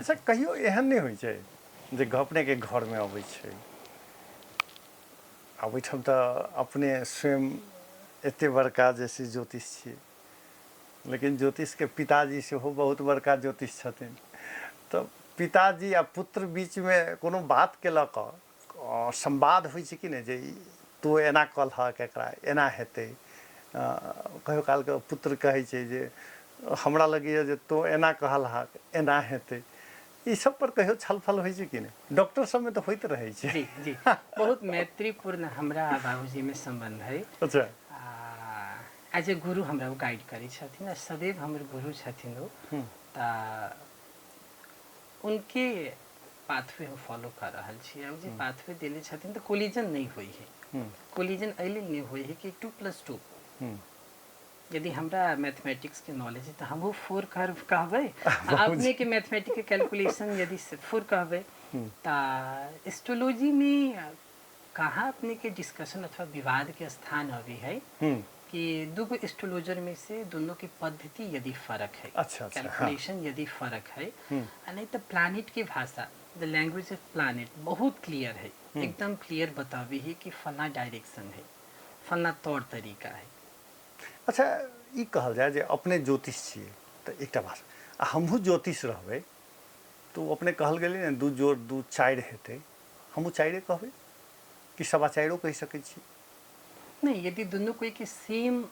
अच्छा, कहियो एहन नहि होइ छै जे अपनेके घरमे अबै छै आ ओहिठाम तऽ अपने स्वयं एते बड़का जे छै ज्योतिष छियै, लेकिन ज्योतिषके पिताजी सेहो बहुत बड़का ज्योतिष छथिन, तऽ पिताजी आ पुत्र बीचमे कोनो बातके लऽ कऽ संवाद होइ छै कि नहि जे तू एना कहलहक, एकरा एना हेतै? कहियो कालके पुत्र कहै छै जे हमरा लगैए जे तोँ एना कहलहक, एना हेतै। ई सब पर कहियो छलफल होइ छै कि नहि? डॉक्टर सबमे तऽ होइत रहै छै। जी जी, बहुत मैत्रीपूर्ण हमरा बाबूजीमे सम्बन्ध है। एज ए गुरु हमरा ओ गाइड करै छथिन आ सदैव हमर गुरु छथिन ओ। तऽ उनके पाथवे हम फॉलो कऽ रहल छी आ ओ जे पाथवे देने छथिन तऽ कोलिजन नहि होइ है। कोलिजन एहि लेल नहि होइ है कि 2 + 2, यदि हमरा मैथमेटिक्स के नॉलेज है तऽ हमहूँ 4 कहबै आ अपने के मैथमेटिक के कैलकुलेशन यदि 4 कहबै। तऽ एस्ट्रोलॉजी में कहाँ अपने के डिस्कशन अथवा विवाद के स्थान अभी है कि दूगो एस्ट्रोलॉजर में से दोनों के पद्धति यदि फर्क है, अच्छा अच्छा हाँ कैलकुलेशन यदि फर्क है। आ नहीं तऽ प्लानिट के भाषा, द लैंग्वेज ऑफ प्लानिट बहुत क्लियर है। एकदम क्लियर बताबी है कि फलना डायरेक्शन है, फलना तौर तरीका है। अच्छा, ई कहल जाय जे अपने ज्योतिष छियै तऽ एकटा बात, आ हमहूँ ज्योतिष रहबै तऽ ओ अपने कहल गेलै ने 2 जोड़ 2 4 हेतै, हमहूँ चारिए कहबै कि 4.25 कहि सकै छी? नहीं, यदि दोनों कोई के सेम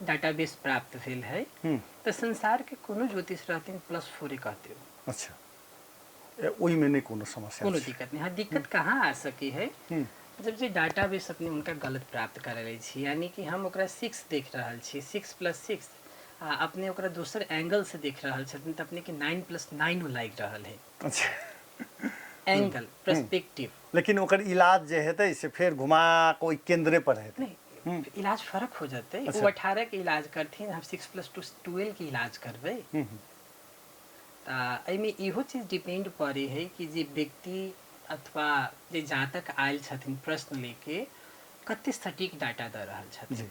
डाटाबेस प्राप्त भेल है तऽ संसार के कोनो ज्योतिष रहथिन, +4 कहते हो। अच्छा, ओहिमे नहि कोनो समस्या कोनो छै? दिक्कत नहीं। हाँ, दिक्कत कहाँ आ सकी है? जब जे डाटाबेस अपने उनका गलत प्राप्त कर रहे छी, यानी कि हम ओकरा 6 देख रहल छी, 6 + 6, आ अपने ओकरा दोसर एंगल से देख रहल छथिन तऽ अपने के 9 + 9 लागि रहल है। Angle, perspective. लेकिन ओकर इलाज जे हेतै से फेर घुमा कऽ ओहि केंद्रे पर हेतै? नहीं, इलाज फर्क हो जेतै। ओ 18 के इलाज करथिन, हम 6 + 2 12 के इलाज करबै। तऽ एहिमे इहो चीज डिपेंड पड़ै है कि जे व्यक्ति अथवा जे जातक आयल छथिन प्रश्न लेके, कते सटीक डाटा दऽ रहल छथिन।